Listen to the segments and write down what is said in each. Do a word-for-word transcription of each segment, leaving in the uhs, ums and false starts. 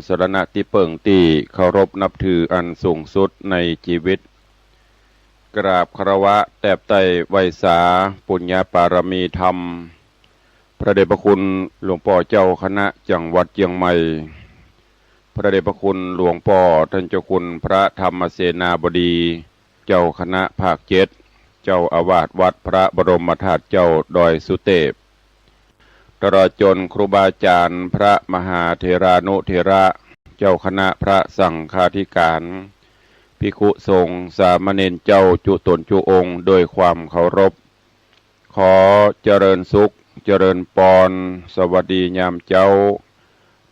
สรณะตี้เปิ้งตี้เคารพนับถืออันสูงสุดในจีวิต กราบคารวะแตบไต้ไหว้สาปุญญปารมีธรรม พระเดชพระคุณหลวงป้อเจ้าคณะจังหวัดเจียงใหม่ พระเดชพระคุณหลวงป้อต้านเจ้าคุณพระธรรมเสนาบดี เจ้าคณะภาคเจ็ด เจ้าอาวาสวัดพระบรมธาตุเจ้าดอยสุเตพ ตลอดจ๋นครูบาอาจ๋ารย์พระมหาเถรานุเถระ เจ้าคณะพระสังฆาธิการ ภิกขุสงฆ์สามเณรเจ้าจุ๊ต๋นจุ๊องค์โดยความเคารพ ขอเจริญสุข เจริญปอน สวัสดียามเจ๊า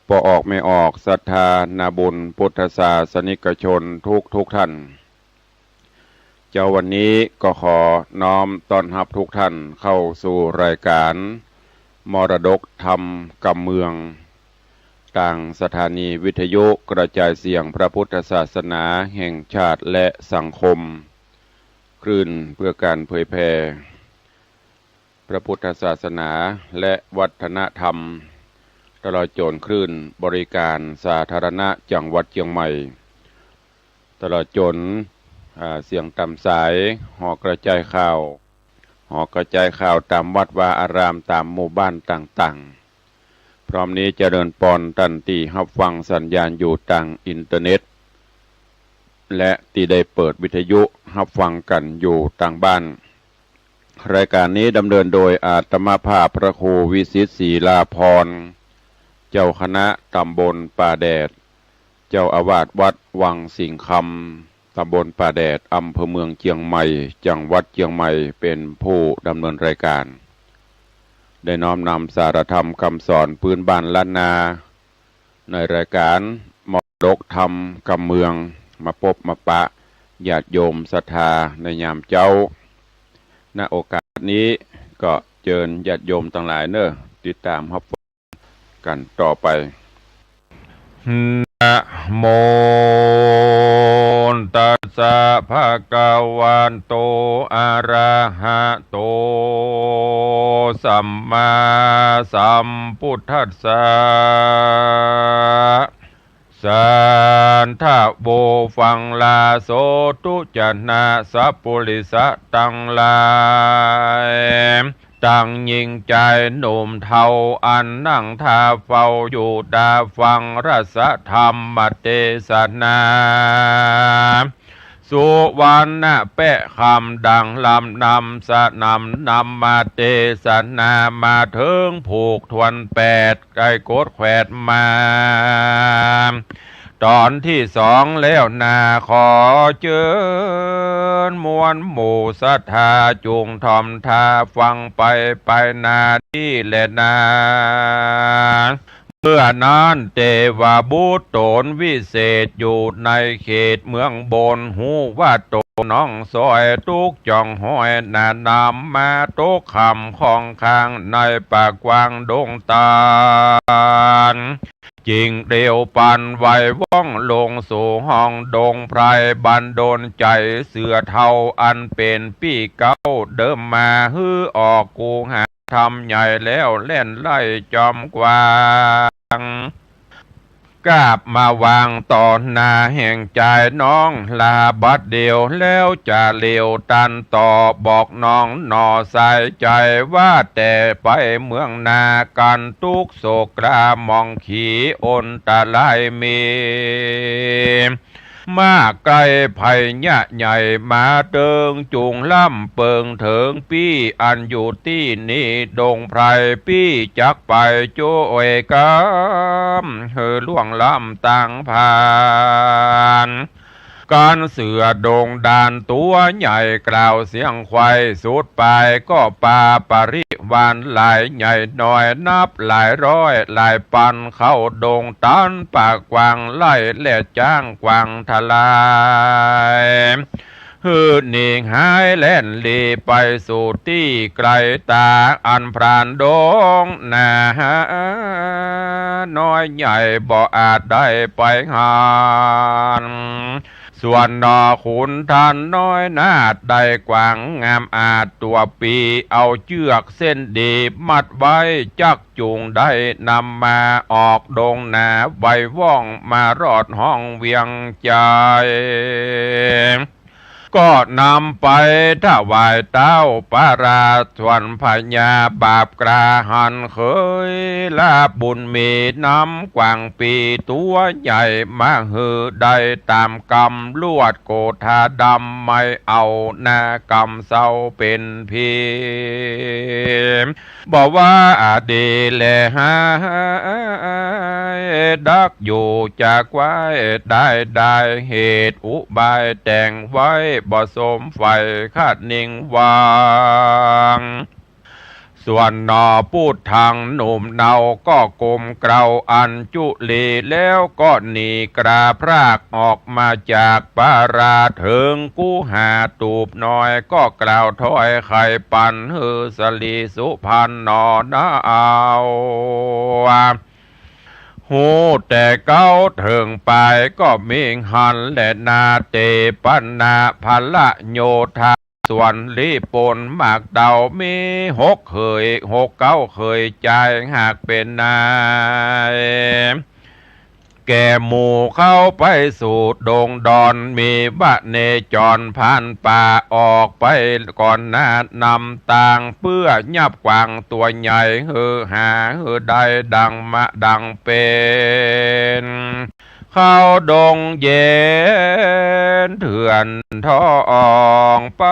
ป้อออกแม่ออก ศรัทธานาบุญพุทธศาสนิกชนทุกทุกท่าน เจ๊าวันนี้ก็ขอน้อมต้อนฮับทุกท่านเข้าสู่รายการมรดกธรรมกำเมือง ตางสถานีวิทยุกระจายเสียงพระพุทธศาสนาแห่งชาติและสังคม คลื่นเพื่อการเผยแผ่ พระพุทธศาสนาและวัฒนธรรม ตลอดจ๋นคลื่นบริการสาธารณะจังหวัดเจียงใหม่ ตลอดจ๋น อ่า เสียงต๋ามสาย หอกระจายข่าว หอกระจายข่าวต๋ามวัดวาอาราม ต๋ามหมู่บ้านต่างๆ พร้อมนี้เจริญปอนต้านตี้ฮับฟังสัญญาณอยู่ตางอินเทอร์เน็ต และตี้ได้เปิดวิทยุฮับฟังกั๋นอยู่ตางบ้าน รายการนี้ดำเนินโดยอาตมาภาพพระครูวิสิทธิ์ศรีลาภรณ์ เจ้าคณะตำบลป่าแดด เจ้าอาวาสวัดวังสิงห์คำ ตำบลป่าแดด อำเภอเมืองเจียงใหม่ จังหวัดเจียงใหม่ เป๋นผู้ดำเนินรายการ ได้น้อมนำสาระธรรมกำสอนปื๊นบ้านล้านนา ในรายการมรดกธรรมกำเมือง มาปบมาปะญาติโยมศรัทธาในยามเจ๊า ณ โอกาสนี้ก็เจิญญาติโยมตังหลายเน่อ ติดต๋ามฮับฟังกั๋นต่อไป นะโมตัสสะ ภะคะวะโต อะระหะโต สัมมาสัมพุทธัสสะ สาธะโว ฟังลาโส ตุ๊จนะสัปปุริสะตังหลาย ตังญิงจายหนุ่มเฒ่า อันนั่งท่าเฝ้าอยู่ต๋าฟังรัสธรรมเตสนา สุวรรณะแป๊ะคำดังลำนำสนำนำมาเตสนามาเถิงผูกถ้วนแปด ไก่กดแขวดมา ต๋อนตี้สองแล้วนา ขอเจิญมวลหมู่ศรัทธาจุ่งถ่อมท่าฟังไป ไปนาตี้แลนา เมื่อนั้นเตวบุตรต๋นวิเศษอยู่ในเขตเมืองบน ฮู้ว่าต๋นน้องซอยตุ๊กข์จ่องห้อยหนานำมาตกค่ำข้องค้างในป่ากว้างดงตาล จึงเตียวปันไหวว่องลงสู่ห้องดงไพร บันดลใจ๋เสือเฒ่าอันเป๋นปี้เก๊าเดิมมา หื้อออกกูหา ธรรมใหญ่แล้วแล่นไล่จอมกวาง กาบมาวางต่อหน้าแห่งจายน้องลาบัดเดียว แล้วจะเลียวตันต่อบอกน้องหน่อสายใจ๋ ว่าแต่ไปเมืองนากั๋นตุ๊กข์โศกกล้าหมองขีอนตรายมี มากไกลภัยยะใหญ่มาเติง จุ่งล้ำเปิงเถิงปี้อันอยู่ตี้นี้ ดงไพรปี้จักไปจ้วยกำหื้อล่วงล้ำตางผ่าน กั๋นเสือดงด่านตั๋วใหญ่กล่าวเสียงไขว่ สุดปายก็ปาปริวารหลายใหญ่น้อยนับหลายร้อยหลายปัน เข้าดงตันป่ากว้างไล่แล่นจ้างกว้างทะลาย หื้อหนีหายแล่นหลีไปสู่ตี้ไกลต๋า อันพรานดงนาน้อยใหญ่บ่อาจได้ไปหัน ส่วนหน่อขุนทานน้อยนาฏได้กวางงามอาจ ตั๋วปีเอาเจื้อกเส้นดีมัดไว้ จักจุ่งได้นำมาออกดงนา ไหวว่องมารอดห้องเวียงจันทน์ ก็นำไปถวายเต้าประราช ส่วนพญาบาปกล้าหันเขยละบุญมี นำกวางปีตั๋วใหญ่มาหื้อได้ต๋ามกำ ลวดโกธาดำไม่เอานากำเศร้าเป๋นผี บ่ว่าดีแลหาย ดักอยู่จะไขว้ได้ ได้เหตุอุบายแต่งไว้ บ่สมใฝ่คะนิงวาง ส่วนหน่อปุดทังหนุ่มเนาก็กลมเกล้าอัญจุลี แล้วก็หนีกล้าพรากออกมาจากประราช เถิงกุหาตูบน้อย ก็กล่าวถ้อยไขปัน หื้อสะหลีสุพรรณหน่อนาเอา ฮู้แต่เก๊าเถิงปายก็มิหันแลนา เตปะนะพละโยธา ส่วนลีปนหมากเต้า มีหกเขย หกเก๊าเขยจายหากเป๋นนาย แก่หมู่เข้าไปสู่ดงดอน มีวะเนจรผ่านป่าออกไปก่อนหน้านำตาง เปื้อยับกวางตั๋วใหญ่ หื้อหาหื้อได้ดังมะดังเป๋น เข้าดงเย็นเถื่อนทอง ไป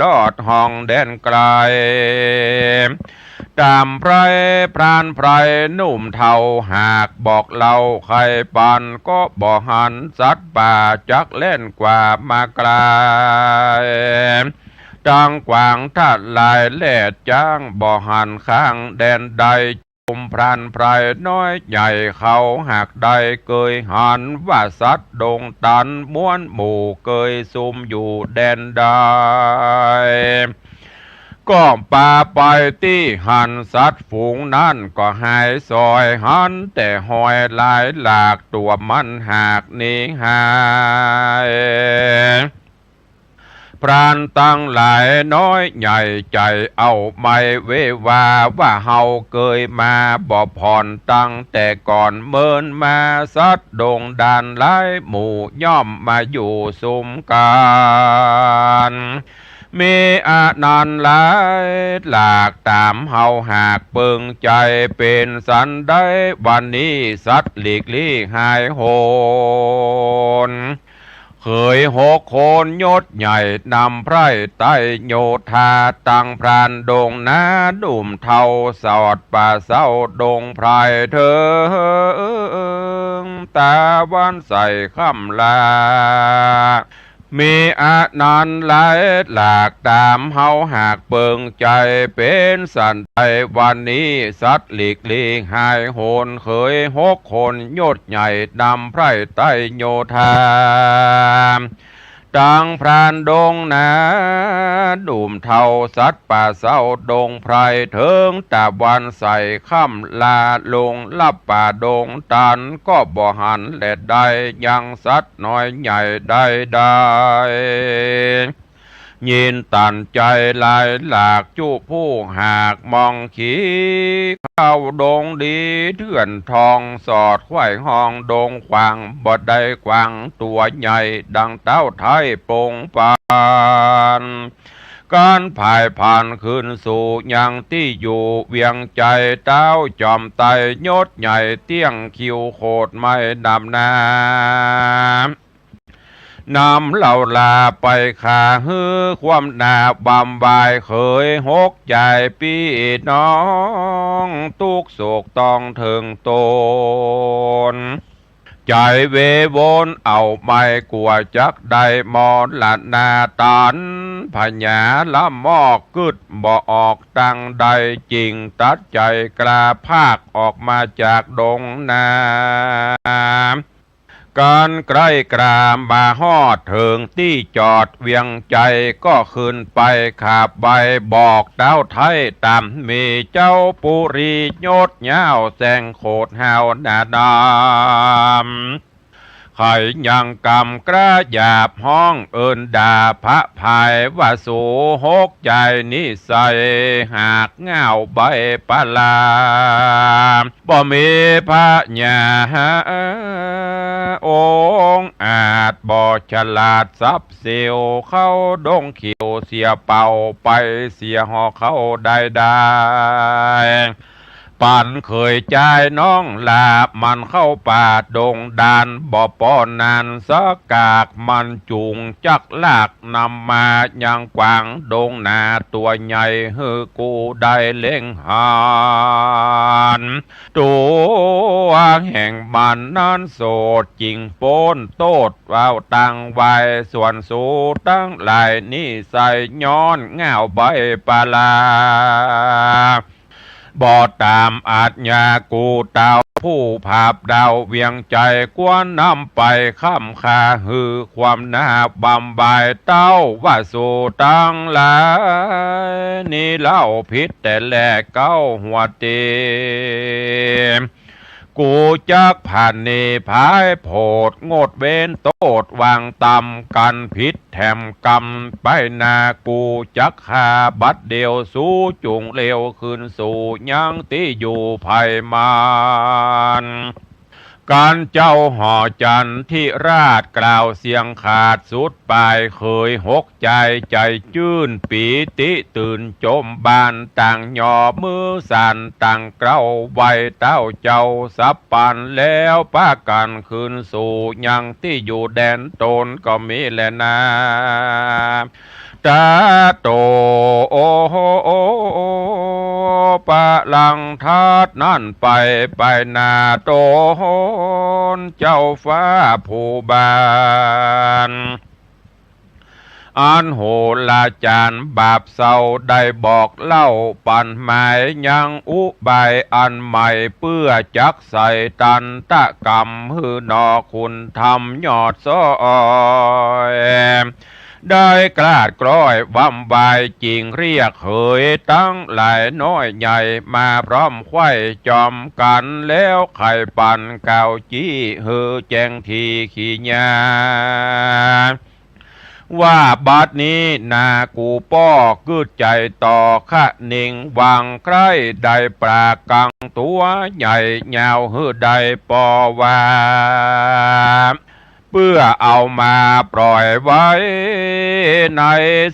ลอดห้องแดนไกล ต๋ามไพร่พรานไพร่หนุ่มเฒ่า หากบอกเล่าไขปัน ก็บ่หันสัตว์ป่าจักแล่นกว่ามาไกล ตังกวางทลายแลดจ๊าง บ่หันข้างแดนใด จุมพรานไพร่น้อยใหญ่เขาหากได้ เกยหันว่าสัตว์ดงตัน ม้วนหมู่เกยซุมอยู่แดนใด ก็ปาไปตี้หันสัตว์ฝูงนั้นก็หายสอย หันแต่ฮอยลายหลาก ตั๋วมันหากหนีหาย พรานตังหลายน้อยใหญ่ใจ๋เอาไม้เววา ว่าเฮาเกยมาบ่ผ่อนตังแต่ก่อน เมินมาสัตว์ดงดานหลายหมู่ ย่อมมาอยู่สุมกั๋น มีอานันต์หลายหลาก ต๋ามเฮาหากเปิงใจ๋ เป๋นสันใดวันนี้สัตว์หลีกลี้หายโหน เขยหกคนยศใหญ่นำไพร่ไต้โยธา ตังพรานดงนาหนุ่มเฒ่า สอดป่าเศร้าดงไพรเถิง ตะวันใสค่ำลา มีอานันต์หลายหลาก ต๋ามเฮาหากเปิงใจ๋ เป๋นสันใดวันนี้สัตว์หลีกลี้หายโหน เขยหกคนยศใหญ่นำไพร่ไต้โยธา ตังพรานดงนาหนุ่มเฒ่า สัตว์ป่าเศร้าดงไพร เถิงตะวันใสค่ำลา ลงลับป่าดงตัน ก็บ่หันแลได้ยังสัตว์น้อยใหญ่ใดๆ ยินตันใจ๋หลายหลาก จุผู้หากมองขี เข้าดงดีเถื่อนทอง สอดไขว่ห้องดงขวาง บ่ได้กวางตั๋วใหญ่ ดังเต้าไท้ปงปาน ก๋านผายผ่านคืนสู่ยังตี้อยู่เวียงใจ๋ เต้าจอมไต้ยศใหญ่เตี้ยงคิวโขดไม้ดำนา นำเหล่าลาไปขาหื้อความหน้าบำวาย เขยหกใจ๋ปี้น้อง ตุ๊กข์โศกต้องเถิงตน ใจ๋เววนเอาไม่กั๋วจักได้มรณา ตันผญาละมอกกึ๊ดบ่ออกตังใด จึงตัดใจ๋กล้าพรากออกมาจากดงนา ก๋านใก้กล้ามาฮอดเถิงตี้จอดเวียงใจ๋ ก็ขึ้นไปขาบไหว้บอกเต้าไท้ต๋าม มีเจ้าปุรียศยาวแสงโขดฮาวหน้าดำ ใผยังกำกล้าหยาบฮ้องเอิ้นด่าพระภายว่าสูหกใจ๋นิสัยหากง่าวใบปลา บ่มีพญาองค์อาจ บ่ฉลาดสับเสี้ยวเข้าดงเขียว เสียเป่าไปเสียหอเข้าได้ได้ ปันเขยจายน้องหลาบ มันเข้าป่าดงดาน บ่ปอนานสักกาก มันจุงจักลากนำมายังกวางดงนาตั๋วใหญ่ หื้อกูได้เล็งหัน ตั๋วแห่งมันนั้นโสด จิ่งป๊นโต้ษ เว้าตังวายส่วนสูตังหลาย นิสัยย้อนง่าวใบปลา บ่ต๋ามอาชญากูเต้า ผู้ผาบดาวเวียงใจ๋ ควรนำไปค้ำค่า หื้อความหน้าบำบาย เต้าว่าสูตังหลาย นี้เล่าผิดแต่แลเก๊าหัวเต๋ กูจักผะเนผายโผด งดเว้นโต้ษวางต๋ำ กั๋นผิดแถมกำไปหน้า กูจักฆ่าบัดเดี่ยว สูจุ่งเร็วคืนสู่ยังตี้อยู่ไพมัน กั๋นเจ้าหอจันทิราชกล่าวเสียงขาดสุดปาย เขยหก ใจ๋ใจ๋จื้นปีติตื่นจมบาน ต่างหย่อมือสั่นต่างเกล้าไหว้เต้าเจ้าสับปัน แล้วปากั๋นคืนสู่ยังตี้อยู่แดนต๋นก็มีแลนา ตาโต ปะลังทัดนั้นไป ไปหน้าต๋นเจ้าฟ้าผู้บาน อันโหราจ๋ารย์บาปเศร้าได้บอกเล่า ปันหมายยังอุบายอันใหม่ เปื้อจักใส่ตันตกรรม หื้อหน่อคุณธรรมยอดซ้อย ได้กล้าดกล้อยว่ำวาย จิ่งเรียกเขยตังหลายน้อยใหญ่ มาพร้อมไขว้จอมกั๋น แล้วไขปันกล่าวจี้ หื้อแจ้งทีขี้ยา ว่าบัดนี้นากูป้อกึ๊ดใจ๋ต่อคะเน่ง หวังใคร่ได้ปากกังตั๋วใหญ่ยาว หื้อได้ปอว่า เปื้อเอามาปล่อยไว้ใน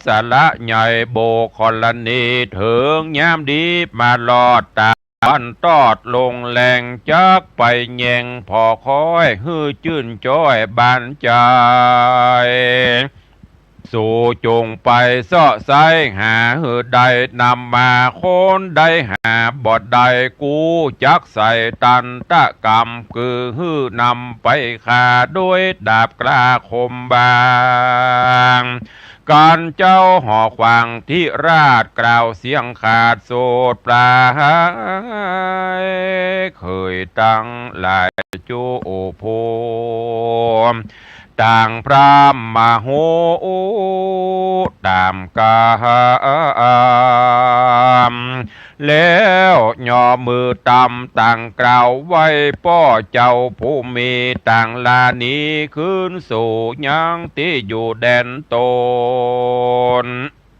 สระใหญ่ โบกขรณีเถิงยามดี มาลอดต๋าวันตอดลงแลง จักไปแย่งผ่อค้อย หื้อจื้นจ้อยบานใจ๋ สูจงไปเซาะไซ้หา หื้อได้นำมา คนใดหาบ่ได้ กูจักใส่ตันตกรรม คือหื้อนำไปฆ่าด้วยดาบกล้าคมบาง กั๋นเจ้าหอขวางทิราชกล่าวเสียงขาดโสดปลาย เขยตังหลายจุผู้ ต่างพร่ำมาฮู้ต๋ามกำ แล้วย่อมือตำต่างกล่าวไหว้ป้อเจ้าผู้มี ต่างลาหนีคืนสู่ยังตี้อยู่แดนต๋น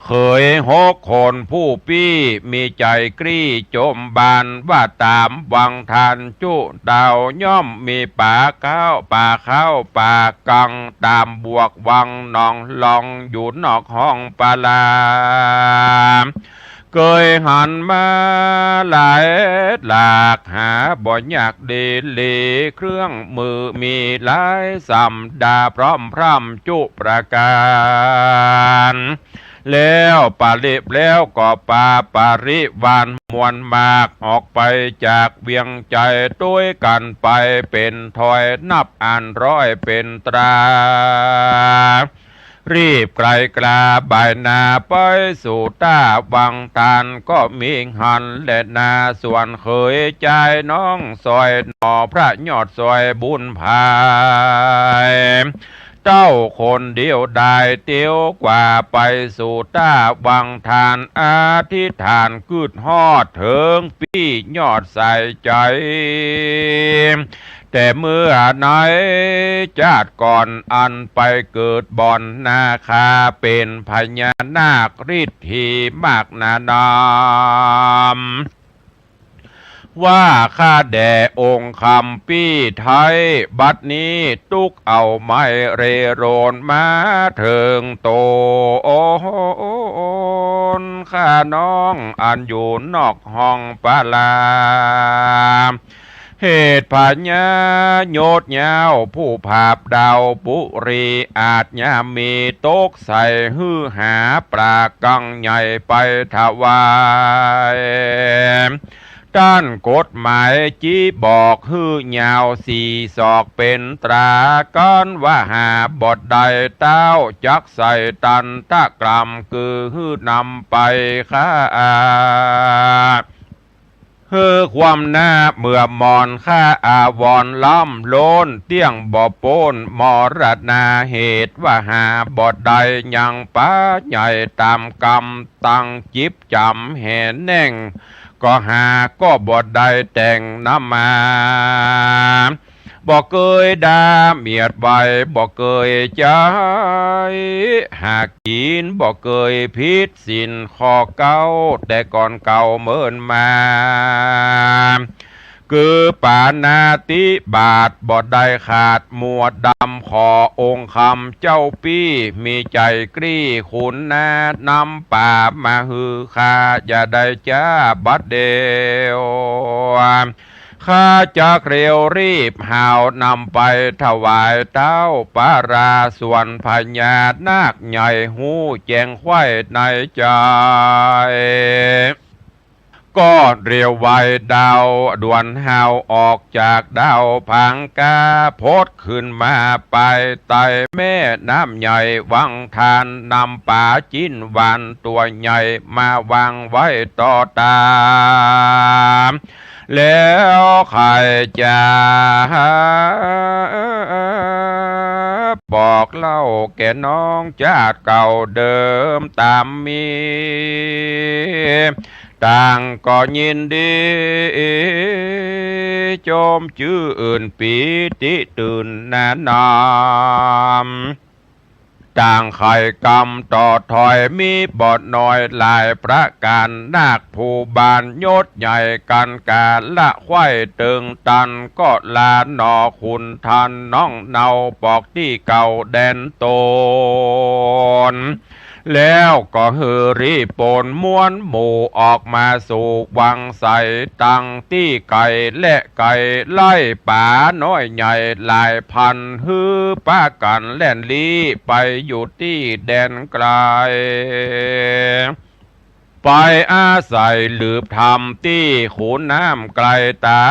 เขยหกคนผู้ปี้มีใจ๋กรี้จมบาน ว่าต๋ามวังทานจุเต้า ย่อมมีป๋าข้าวป๋าข้าวป๋ากัง ต๋ามบวกวังหนองลอง อยู่นอกห้องปลา เกยหันมาหลายหลาก หาบ่ยากดีหลี เครื่องมือมีหลายส่ำ ดาพร้อมพร่ำจุประก๋าน แล้วปริบแล้วก็ปาปริวารมวลมาก ออกไปจากเวียงใจ๋ ตวยกั๋นไปเป๋นถ้อย นับอันร้อยเป๋นตรา รีบไกลกล้าบ่ายหน้าไปสู่ต้าวังทาน ก็มีหั้นแลนา ส่วนเขยจายน้องซอยหน่อ พระยอดซอยบุญภาย เต้าคนเดียวดายเตียวกว่าไปสู่ต้าวังทาน อธิษฐานกึ๊ดฮอดเถิงปี้ยอดสายใจ๋ แต่เมื่อในจาติก่อนอันไปเกิดบ่อนนาคา เป๋นพญานาคฤทธีมากหนานำ ว่าข้าแด่องค์คัมปี้ไท้ บัดนี้ตุ๊กเอาไม้เร่โรนมาเถิงโตนข้าน้องอันอยู่นอกห้องปาลา เหตุพญายศยาวผู้ผาบดาวปุรี อาจยามีตกใส่หื้อหาปลากังใหญ่ไปถวาย ต้านกฎหมายจี้บอกหื้อยาวสี่ศอกเป๋นตรา กั๋นว่าหาบ่ได้เต้า จักใส่ตันตะกรรม คือหื้อนำไปฆ่า หื้อความหน้าเมื่อมอนข้าอาวรณ์ล้ำล้น เตี้ยงบ่ป๊นมรณา เหตุว่าหาบ่ได้ยังป๋าใหญ่ต๋ามกรรม ตังจิบจ๋ำแหแน่ง ก็หาก็บ่ได้แต่งนำมา บ่เกยด่าเมียดไว้ บ่เกยใจ๊หากิ๋น บ่เกยผิดศีลข้อเก้า แต่ก่อนเก่าเมินมา คือปาณาติบาตบ่ได้ขาด หมวดดำขอองค์คัมเจ้าปี้ มีใจ๋กลี้ขุนนานำป๋ามาหื้อข้า อย่าได้จ๊าบัดเดียว ข้าจักเร็วรีบหาวนำไปถวายเต้าปารา ส่วนพญานาคใหญ่ฮู้แจ้งใคว่ในใจ๋ ก็เร็วไวดาวด่วนหาวออกจากดาวผางกา พดขึ้นมาปายใต้แม่น้ำใหญ่วังทาน นำป๋าจิ๊นหวานตั๋วใหญ่มาวางไว้ต่อต๋า แล้วใค่จะบอกเล่าแก่น้องจาติเก่าเดิมต๋ามมี ต่างก็ยินดี จมจื้นปีติตื่นหนานำ ต่างใค่กำต่อถอยมีบ่น้อยหลายประก๋าน นาคผู้บานยศใหญ่กั๋นก๋าละใคว่เติงตัน ก็ลาหนอขุนทันน้องเนาปอกตี้เก่าแดนตน แล้วก็หื้อรีบปนม้วนหมู่ออกมาสู่วังใส ตังตี้ไก๋และไก๋ ไล่ป๋าน้อยใหญ่หลายพัน หื้อปากั๋นแล่นลี้ไปอยู่ตี้แดนไก๋ ไปอาศัยหลืบธรรมตี้ขุนน้ำไก๋ต๋า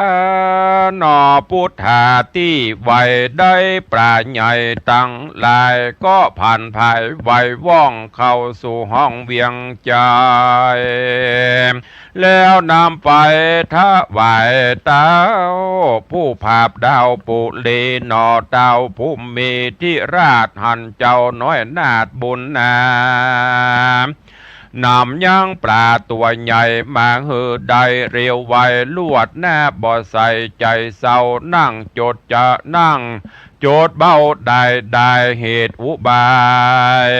หนอปุทธาตี้ไวได้ป๋าใหญ่ตังหลาย ก็ผ่านผายไวว่องเข้าสู่ห้องเวียงใจ๋ แล้วนำไปถวายเต้าผู้ผาบดาวปุรี หนอเต้าภูมิธิราชหั้นเจ้าน้อยนาถบุญนา นำยังป๋าตั๋วใหญ่มาหื้อได้เร็วไว ลวดหน้าบ่ใส่ใจ๋เศร้า นั่งจดจะนั่งจดเบ้าได้ ได้เหตุอุบาย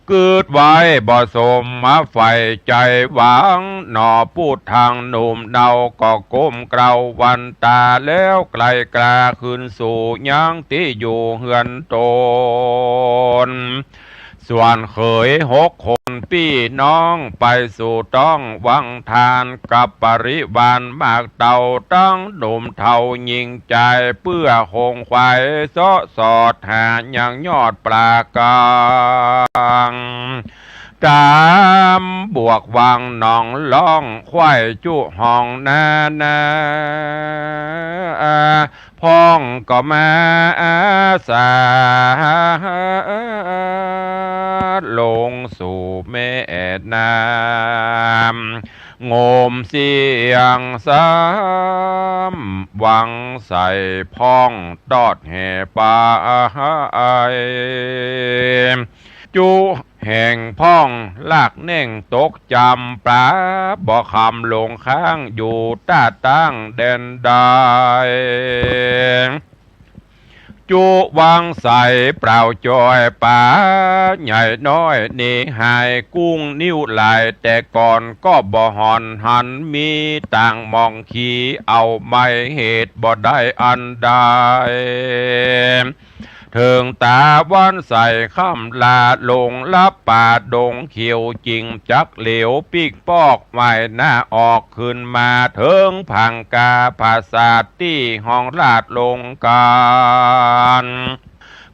กึ๊ดไว้บ่สมมาใฝ่ใจ๋หวัง หนอปุทธังหนุ่มเนาก็ก้มเกล้าวันต๋า แล้วไก๋กล้าขึ้นสู่ยังตี้อยู่เฮือนตน ส่วนเขยหกคนปี้น้องไปสู่ต้องวังทาน กับปริวารมากเต้าตังหนุ่มเฒ่าญิงจาย เปื้อคงไขว่เซาะสอดหายังยอดป๋ากัง ต๋ามบวกวังหนองล่อง ไขว่จุห้องนานา พ่องก็มาอาสา ลงสู่แม่น้ำ งมเสียงซ้ำ วังใสพ่องตอดแห่ไป จุ แห่งพ่องลากแน่งตกจ๋ำ ปลาบ่คำหลงค้างอยู่ต้าตั้งแดนใด จุวางใสเปล่าจอย ป๋าใหญ่น้อยหนีหาย กุ้งนิ้วลายแต่ก่อนก็บ่ห่อนหัน มีต่างหม่องขี เอาไม้เหตุบ่ได้อันใด เถิงต๋าวันใสค่ำลาลง ลับป่าดงเขียวจิ่ง จักเหลียวปิ๊กปอก ว่ายหน้าออกขึ้นมา เถิงผางกาผาสาท ตี้ห้องลาดลงกั๋น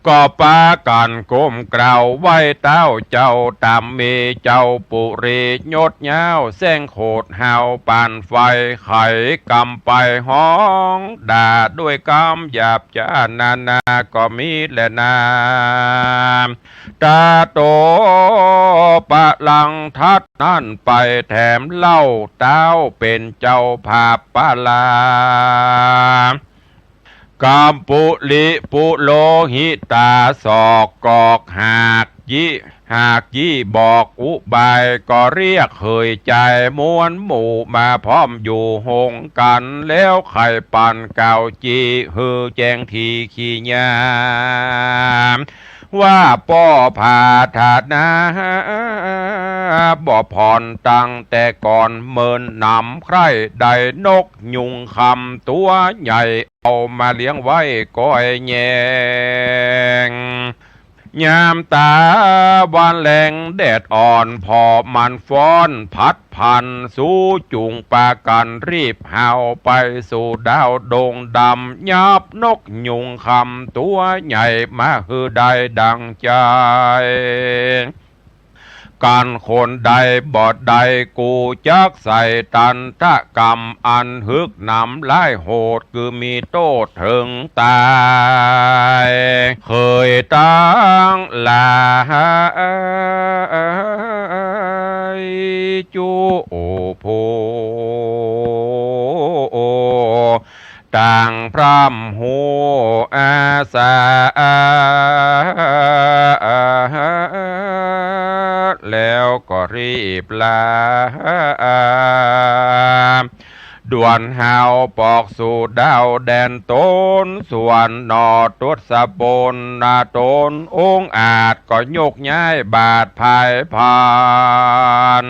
ก็ปากั๋นก้มกราบไหว้เต้าเจ้าต๋าม มีเจ้าปุรียศยาว แสงโขดหาวปานไฟ ไขกำไปฮ้องด่าด้วยกำหยาบ จานานาก็มีแลนา ตาโตปะลังทัดนั้นไปแถมเล่า เต้าเป๋นเจ้าผาบปาลา กัมปุริปุโรหิตา สอกกอกหากยี่ หากยี่บอกอุบาย ก็เรียกเขยจายมวลหมู่มาพร้อมอยู่โฮงกั๋น แล้วไขปันกล่าวจี้ หื้อแจ้งถี่ขี้ยาม ว่าป้อผาฐานะ บ่ผ่อนตั้งแต่ก่อน เมินหนำใคร่ได้นกยุงคำตั๋วใหญ่ เอามาเลี้ยงไว้ก้อยแยง ยามต๋าวันแลงแดดอ่อน ผ่อมันฟ้อนผัดผัน สูจุ่งปากั๋นรีบหาวไปสู่ดาวดงดำ ยับนกยุงคำตั๋วใหญ่มาหื้อได้ดังใจ๋ กั๋นคนใดบ่ได้กู้ จักใส่ตันตกรรมอันหึกหนำร้ายโหด คือมีโต้ษเถิงต๋าย เขยตังหลายจุผู้ ต่างพร่ำฮู้อาสา แล้วก็รีบลา ด่วนหาวปอกสู่ดาวแดนต๋น ส่วนหน่อทศพลนาต๋นองอาจ ก็ยกย้ายบาทพายพาน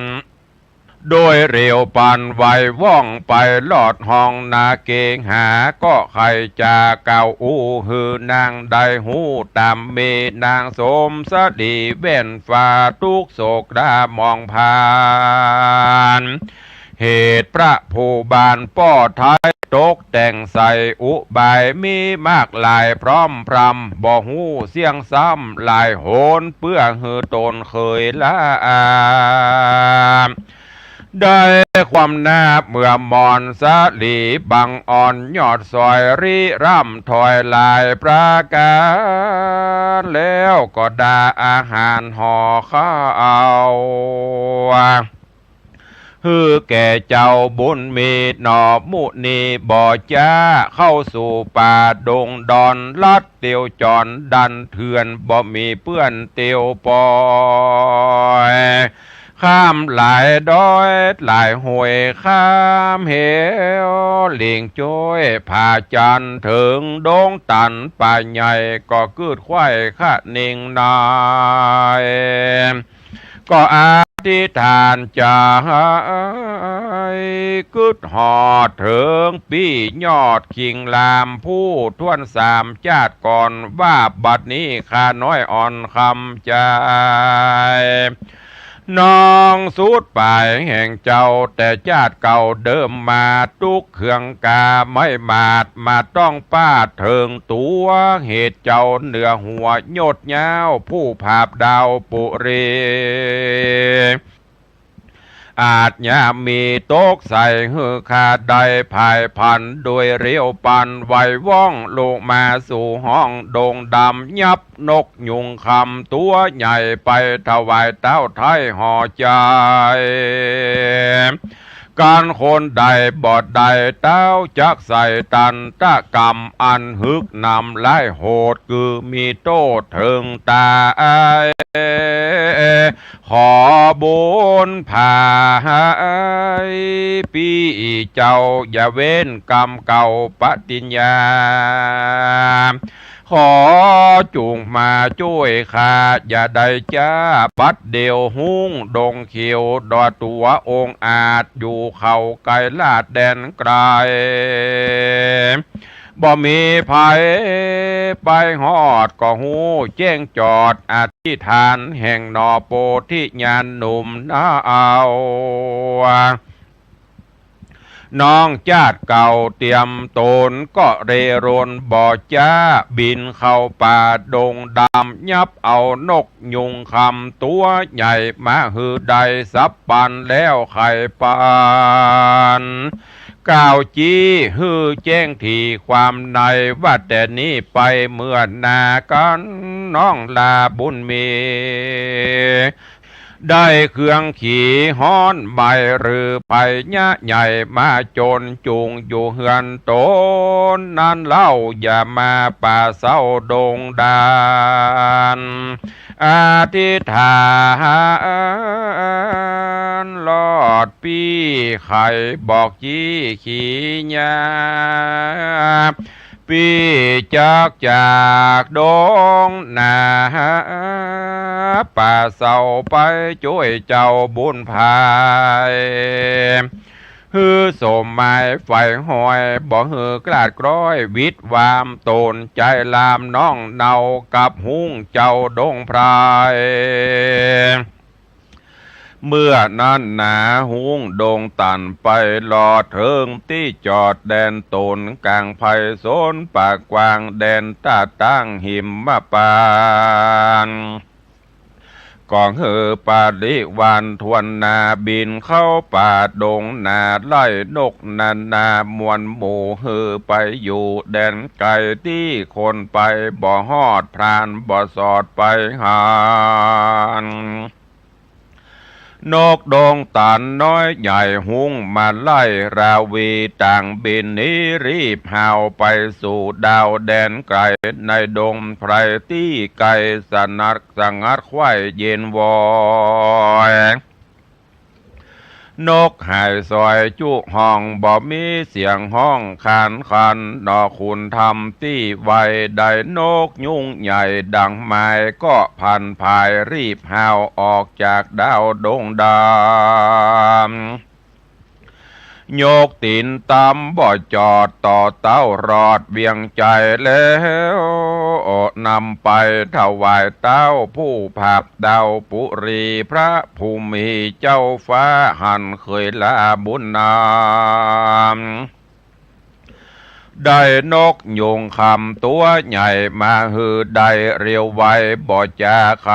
โดยเร็วปันไวว่องไปลอดห้องนาเกหา ก็ใค่จะกล่าวอู้หื้อนางได้ฮู้ต๋าม มีนางสมสดีแว่นฟ้าทุกข์โศกดามองผ่าน เหตุพระผู้บานป้อไท้ตกแต่งใส่อุบายมีมากหลายพร่ำพรำ บ่ฮู้เสี้ยงซ้ำหลายหน เปื้อหื้อต๋นเขยละอา ได้ความนาบเมื่อมอนสลีบังอ่อนยอดซอยริร่ำถอยหลายประก๋าน แล้วก็ด่าอาหารห่อข้าว หื้อแก่เจ้าบุญมีหน่อมุนีบ่จ๊า เข้าสู่ป่าดงดอนลัดเตียวจรดันเถื่อน บ่มีเปื้อนเตียวปอย ข้ามหลายดอยหลายห้วย ข้ามเหวหลิงจ้อยผาจัน เถิงดงตันป่าใหญ่ ก็กึ๊ดไขว้คะเน่งนาย ก็อธิษฐานใจ๋ กึ๊ดฮอดเถิงปี้ยอดคิงราม ผู้ถ้วนสามจาติก่อน ว่าบัดนี้ข้าน้อยอ่อนคำใจ๋ น้องสุดป๋ายแห่งเจ้าแต่จาติเก่าเดิมมา ตุ๊กเคืองกาไม้หมาดมาต้องปาดเถิงตั๋ว เหตุเจ้าเหนือหัวยศยาวผู้ผาบดาวปุรี อาจยามีตกใส่หื้อข้าได้ผายผัน โดยเร็วปันไวว่องลงมาสู่ห้องดงดำ ยับนกยุงคำตั๋วใหญ่ไปถวายเต้าไท้ห่อใจ๋ กั๋นคนใดบ่ได้เต้าจักใส่ตันตกรรมอันหึกหนำร้ายโหด คือมีโต้ษเถิงต๋าย ขอบุญผายปี้เจ้าอย่าเว้นกำเก่าปฏิญญา ขอจุ่งมาจ้วยข้าอย่าได้จ๊า บัดเดี่ยวฮุ้งดงเขียวดอดตั๋วองอาจอยู่เขาไกลลาดแดนไกล บ่มีใผไปฮอดก็ฮู้แจ้งจอดอธิษฐานแห่งหน่อโพธิญาณหนุ่มนาเอา น้องจาติเก่าเตรียมต๋นก็เรรนบ่จ๊า บินเข้าป่าดงดำ ยับเอานกยุงคำตั๋วใหญ่มาหื้อได้สับปันแล้วไข่ปัน กล่าวจี้หื้อแจ้งถี่ความใน ว่าแต่นี้ไปเมื่อนากั๋น น้องลาบุญมี ได้เครื่องขี่ฮ้อนใหม่หรือไผยะใหญ่มาจนจุ่งอยู่เฮือนต๋นนั้นเล่า อย่ามาป่าเศร้าดงดาน อธิษฐานลอดปี้ไข่บอกจี้ขี่ยา ปี้จักจากดงนา ป่าเศร้าไปจ้วยเจ้าบุญผาย หื้อสมหมายใฝ่ฮอย บ่หื้อกลาดกร้อย วิดวามต๋นใจ๋ลามน้องเนากับฮุ้งเจ้าดงไพร เมื่อนั้นหนาฮุ้งดงตันไปลอดเถิงตี้จอดแดนต๋น ก๋างไพศาลป่ากว้างแดนต้าตั้งหิมมะปาน ก็หื้อปริวารถ้วนหน้าบินเข้าป่าดงนา ไล่นกนานาม่วนหมู่ หื้อไปอยู่แดนไกลตี้คนไปบ่ฮอด พรานบ่สอดไปหัน นกดงตันน้อยใหญ่ฮุ้งมาไล่ราวีต่างบินหนีรีบฮาวไปสู่ดาวแดนไกล ในดงไพรตี้ไกลสนัดสงัดไขว่เย็นวอย นกหายสอยจุฮ้องบ่มีเสียงฮ้องขานขัน หน่อขุนธรรมตี้ไวได้นกยุงใหญ่ดังไม้ก็พันผายรีบฮาวออกจากดาวดงดำ ยกตี๋นต๋ำบ่จอดต่อเต้ารอดเวียงใจ๋แล้ว นำไปถวายเต้าผู้ผาบดาวปุรี พระผู้มีเจ้าฟ้าหันเคยลาบุญนำ ได้นกยุงคำตั๋วใหญ่มาหื้อได้เร็วไว บ่จาไข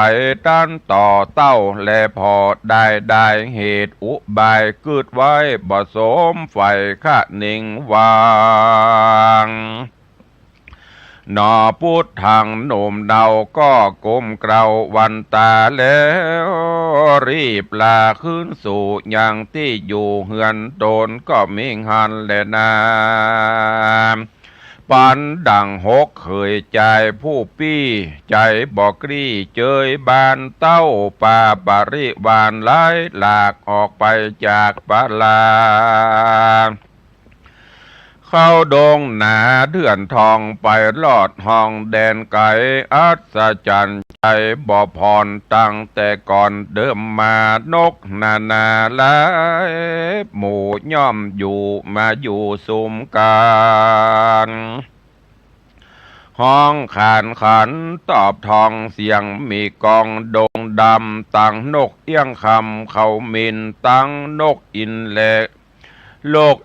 ตันต่อเต้าแลผ่อ ได้ได้เหตุอุบายกึ๊ดไว้บ่สมใฝ่คะนิงวาง หน่อปุทธังหนุ่มเนาก็ก้มเกล้าวันตาแล้ว รีบลาคืนสู่ยังตี้อยู่เฮือนต๋นก็มิหั้นแลนา ปันดั่งหกเขยจายผู้ปี้ ใจ๋บ่กลี้เจยบานเต้า ปาปริวารหลายหลากออกไปจากปาลา เข้าดงหนาเดือนทองไปลอดห้องแดนไกล อัศจรรย์ใจ๋บ่ผ่อนตั้งแต่ก่อนเดิมมา นกนานาหลายหมู่ย่อมอยู่มาอยู่สุมกั๋น ฮ้องขานขันตอบทองเสียงมีก้องดงดำ ตังนกเอี้ยงคำเขามิน ตังนกอินทร์แล นก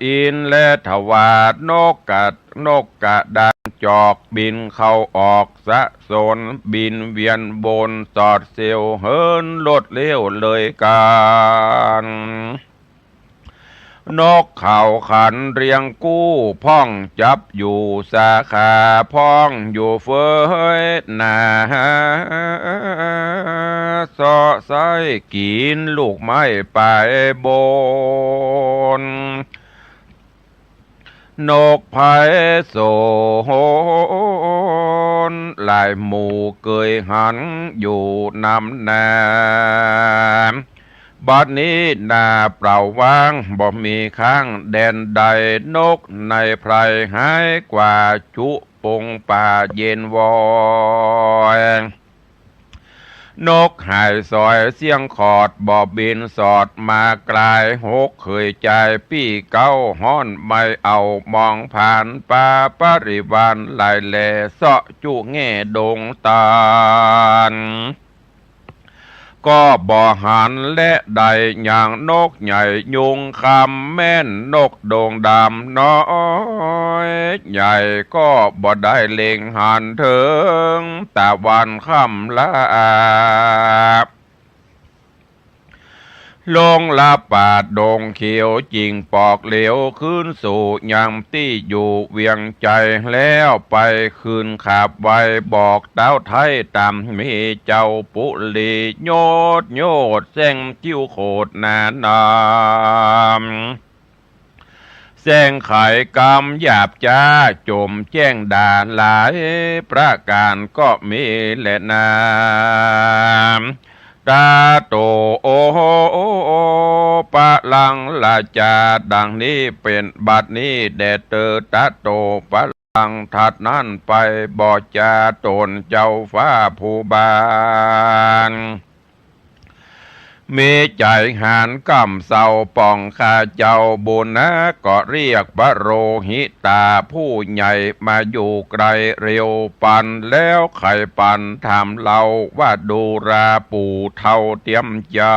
อินทร์แลถวาด นกกะ นกกระดานจอกบินเข้าออกสะสน บินเวียนวนสอดเสี้ยวเหินรวดเร็วเลยกั๋น นกเขาขันเรียงกู้พ่องจับอยู่สาขา พ่องอยู่เฟ้ยหนา เซาะไส้กิ๋นลูกไม้ปลายบน นกไพศาลหล ายหมู่เกยหันอยู่นำนา บัดนี้นาเปล่าว่างบ่มีข้างแดนใด นกในไพรหายกว่าจุปงป่าเย็นวอย นกหายสอยเสี้ยงขอดบ่บินสอดมาไกล หกเขยจายปี้เก๊าฮ้อนไม่เอามองผ่าน ปาปริวารหลายแหล่เซาะจุแง่ดงตาล ก็บ่หันแลใด อย่างนกใหญ่ยุงคำแม่นนกดงดำน้อยใหญ่ ก็บ่ได้เล็งหันเถิงตะวันค่ำลา ลงละปาดดงเขียวจิ่งปอกเหลียวคืนสู่ยังตี้อยู่เวียงใจ๋ แล้วไปคืนขาบไว้บอกเต้าไท้ต๋ามมีเจ้าปุรี โยดโยดแซงจิ้วโขดหนานาม แซงไขกำหยาบจ๊า จมแจ้งด่าหลายประก๋านก็มีแลนา ตาโตโอปะลังราจา ดังนี้เป๋นบัดนี้แด่เตอ ตาโตปะลัง ถัดนั้นไปบ่จาต๋นเจ้าฟ้าผู้บาน มีใจ๋หานก้ำเศร้าป่องข้าเจ้าบุญนะ ก็เรียกปโรหิตาผู้ใหญ่มาอยู่ใก้เร็วปัน แล้วไขปันถามเล่าว่าดูราปู่เฒ่าเตียมใจ๋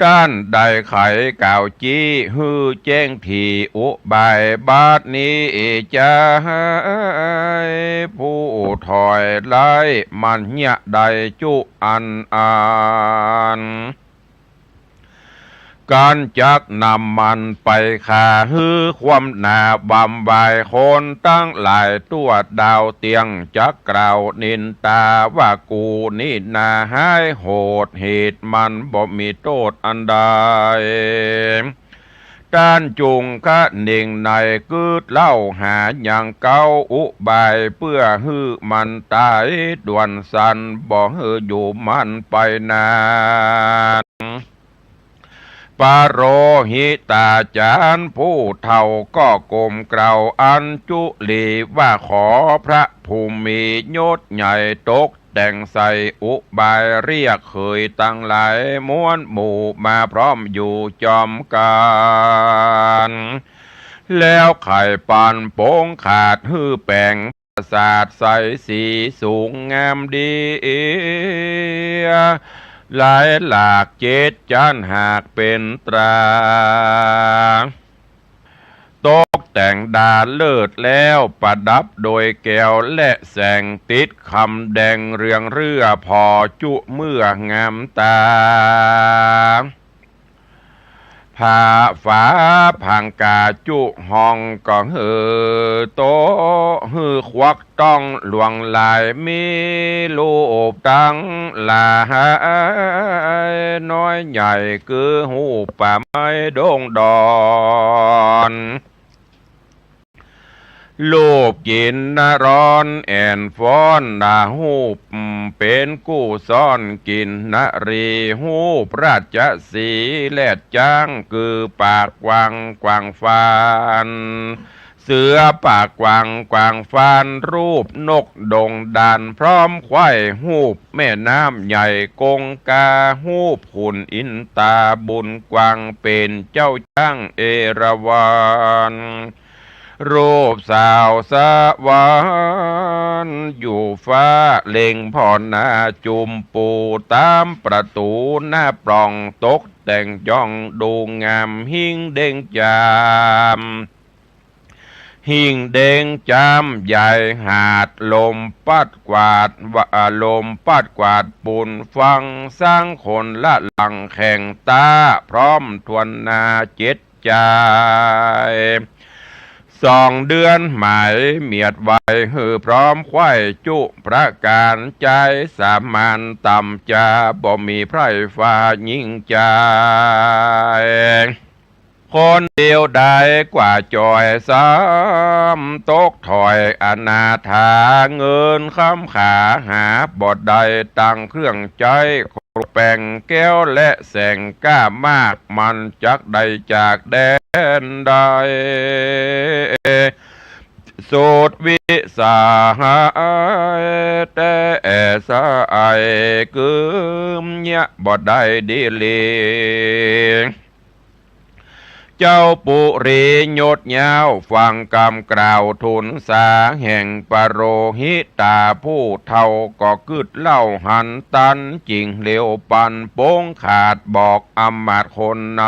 ต้านได้ไขกล่าวจี้หื้อแจ้งถี่อุบาย บัดนี้จะหายผู้ถอยไล่มันเยียะได้จุอันอัน กันจักนำมันไปฆ่าหื้อความหนาบำบาย คนตังหลายทั่วดาวเตียงจักกล่าวนินตาว่ากูนี่นาฮ้ายโหด เหตุมันบ่มีโต้ษอันใด ต้านจุ่งคะเน่งในกึ๊ดเล่าหายังเก๊าอุบายเปื้อหื้อมันต๋ายด่วนสัน บ่หื้ออยู่มันไปนาน ปโรหิตาจ๋ารย์ผู้เฒ่าก็กรมเกล้าอัญจุลีว่าขอพระผู้มียศใหญ่ตกแต่งใส่อุบายเรียกเขยตังหลายมวลหมู่มาพร้อมอยู่จอมกั๋น แล้วไขปันโป๋งขาดหื้อแป๋ง ปราสาทใสสีสูงงามดี หลายหลากเจ็ดจ๊านหากเป๋นตรา ตกแต่งดาเลิศแล้วประดับโดยแก้วและแสง ติดคำแดงเรืองเรื่อผ่อจุเมื่องามต๋า ผ้าฝาผางกาจุห้องก็หื้อโต๊ะหื้อควักต้องหลวงหลาย มีรูปตังหลายน้อยใหญ่ คือรูปป่าไม้ดงดอน รูปกิ๋นนร้อนแอ่นฟ้อนนา รูปเป๋นกู้ซ่อนกิ๋นนรี รูปราชสีห์แลดจ๊าง คือปากกว้างกว้างฟาน เสือปากกว้างกว้างฟาน รูปนกดงดานพร้อมไขว้ รูปแม่น้ำใหญ่กงกา รูปขุนอินตาบุญกว้าง เป๋นเจ้าจ๊างเอราวัณ รูปสาวสวรรค์อยู่ฟ้า เล็งผ่อนหน้าจุมปูต๋ามประตู๋หน้าปล่อง ตกแต่งจ้องดูงาม หิ้งเด้งจาม หิ้งเด้งจามใหญ่หาด ลมปัดกวาดว่า ลมปัดกวาดปูนฟัง สังคนละหลังแข่งต๋า พร้อมถ้วนหน้าเจ็ด จาย สองเดือนหมายเมียดไว้ หื้อพร้อมไขว้จุประก๋าน จายสามานต่ำจา บ่มีไพร่ฟ้ายิ่งจาย ค คนเดียวดายกว่าจ่อยซ้ำ ตกถ้อยอนาถา เงินคำขาหาบ่ได้ ตังเครื่องใจ๊ ครบแป๋งแก้วและแสงกล้ามาก มันจักได้จากแดนใด สุดวิสัย แต่สายกึมเยียะบ่ได้ดีหลี เจ้าปุรียศยาวฟังกำกล่าวทูลสา แห่งปโรหิตาผู้เฒ่า ก็กึ๊ดเล่าหันตัน จิ่งเหลียวปันปงขาดบอกอำมาตย์คนใน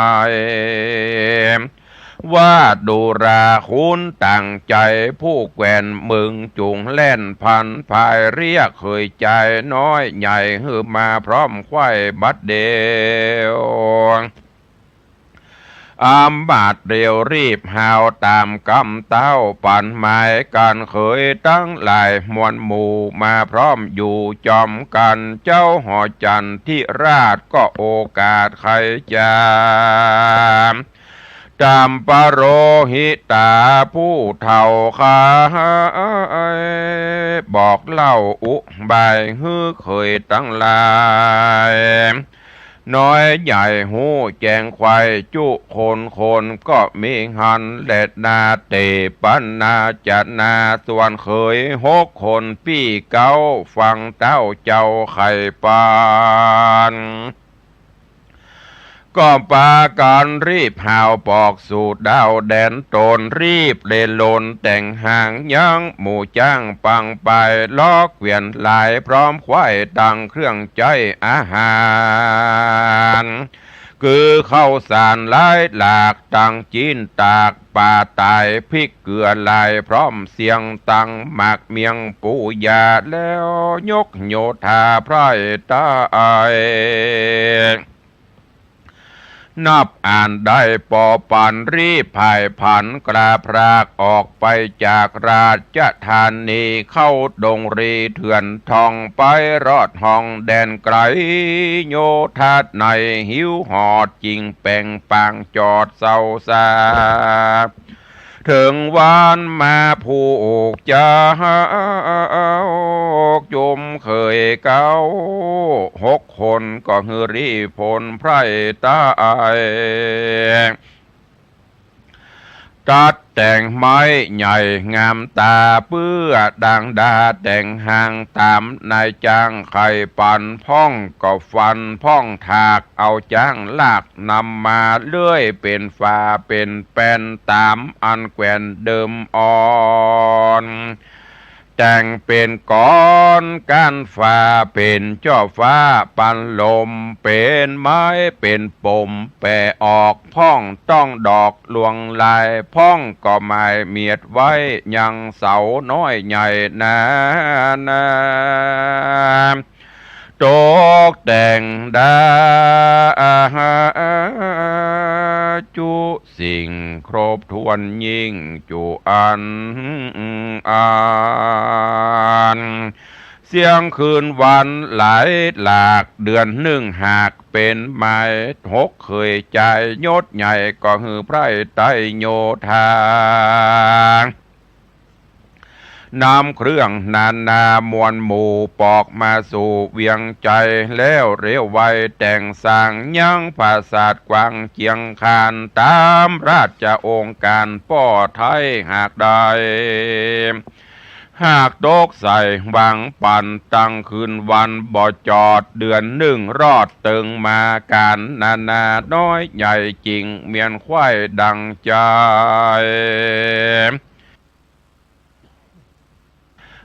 ว่าดูราคุณตั้งใจ๋ ผู้แคว่นเมิงจุ่งแล่นพันภาย เรียกเขยจายน้อยใหญ่ หื้อมาพร้อมใคว่บัดเดียว อำมาตย์เร็วรีบหาวต๋ามกำเต้า ปันหมายก๋านเขยตังหลายมวลหมู่ มาพร้อมอยู่จอมกั๋น เจ้าหอจันทิราชก็โอกาสไขจ๋า ต๋ามปโรหิตาผู้เฒ่าข้า บอกเล่าอุบายหื้อเขยตังหลาย น้อยใหญ่ฮู้แจ้งไขว่จุคนคนก็มีหันแลนา เตปนาจนา ส่วนเขยหกคนปี้เก๊า ฟังเต้าเจ้าไขปัน ก็ปากั๋นรีบหาวปอกสู่ดาวแดนตน รีบเล่นลนแต่งหางยังหมู่จ๊างปังไป ล้อเกวียนหลายพร้อมไขว่ตังเครื่องใจ๊อาหาร คือข้าวสารหลายหลาก ตังจิ๊นตาก ป๋าต๋าย พริกเกลือหลายพร้อมเสียง ตังหมากเมียงปูยา แล้วยกโยธาไพร่ใต้ นับอ่านได้ปอปันรีบผ่ายผันกลาพรากออกไปจากราชธานี เข้าดงรีเถื่อนทองไปรอดห้องแดนไกล โยธาในหิวหอดจิ่งแป๋งปางจอดเศร้าซา เถิงวันมาผูกเจ้า จุมเขยเก๊าหกคนก็หื้อรีบผลไพร่ใต้ ตัดแต่งไม้ใหญ่งามต๋า เปื้อดังดาแต่งหางต๋ามนายจ้างไขปัน พ่องก็ฟันพ่องถาก เอาจ๊างลากนำมาเลื่อย เป๋นฝาเป๋นแป้นต๋ามอันแคว่นเดิมอ่อน แต่งเป๋นกรอนก้านฝา เป๋นจ้อฟ้าปันลม เป๋นไม้เป๋นปมแปะออก พ่องต้องดอกลวงลาย พ่องก็หมายเมียดไว้ยังเสาน้อยใหญ่นานา ตกแต่งดาจุสิ่งครบถ้วนยิ่งจุอันอัน เสี้ยงคืนวันหลายหลาก เดือนนึ่งหากเป๋นหมาย หกเขยจายยศใหญ่ ก็หื้อไพร่ใต้โยธา นำเครื่องนานามวลหมู่ ปอกมาสู่เวียงใจ๋ แล้วเร็วไวแต่งสร้างยังปราสาทกว้างเจียงคาน ต๋ามราชโองการป้อไทยหากได้ หากตกใส่วางปัน ตั้งคืนวันบ่จอด เดือนนึ่งรอดเติงมา ก๋านนานาน้อยใหญ่จิ่งเมียนไขว่ดังใจ๋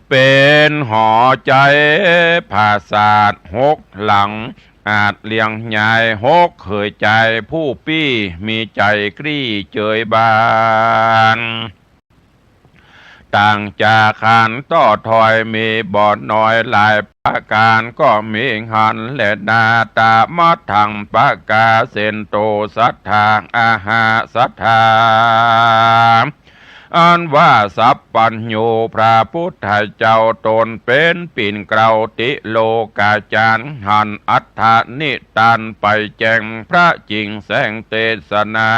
เป๋นหอใจ๋ปราสาทหกหลัง อาจเลี้ยงยายหกเขยจายผู้ปี้ มีใจ๋กลี้เจยบาน ต่างจากคานต้อถอย มีบ่อน้อยหลายประก๋าน ก็มีหันแลนา ตามัดถังปะกา เสนโต สัตถา อาหาสัตถา อันว่าสัพพัญญูพระพุทธเจ้าตนเป๋นปิ่นเกล้าติโลกาจารย์ หันอัฏฐนิทานไปแจ้งพระจิ่งแสดงเตสนา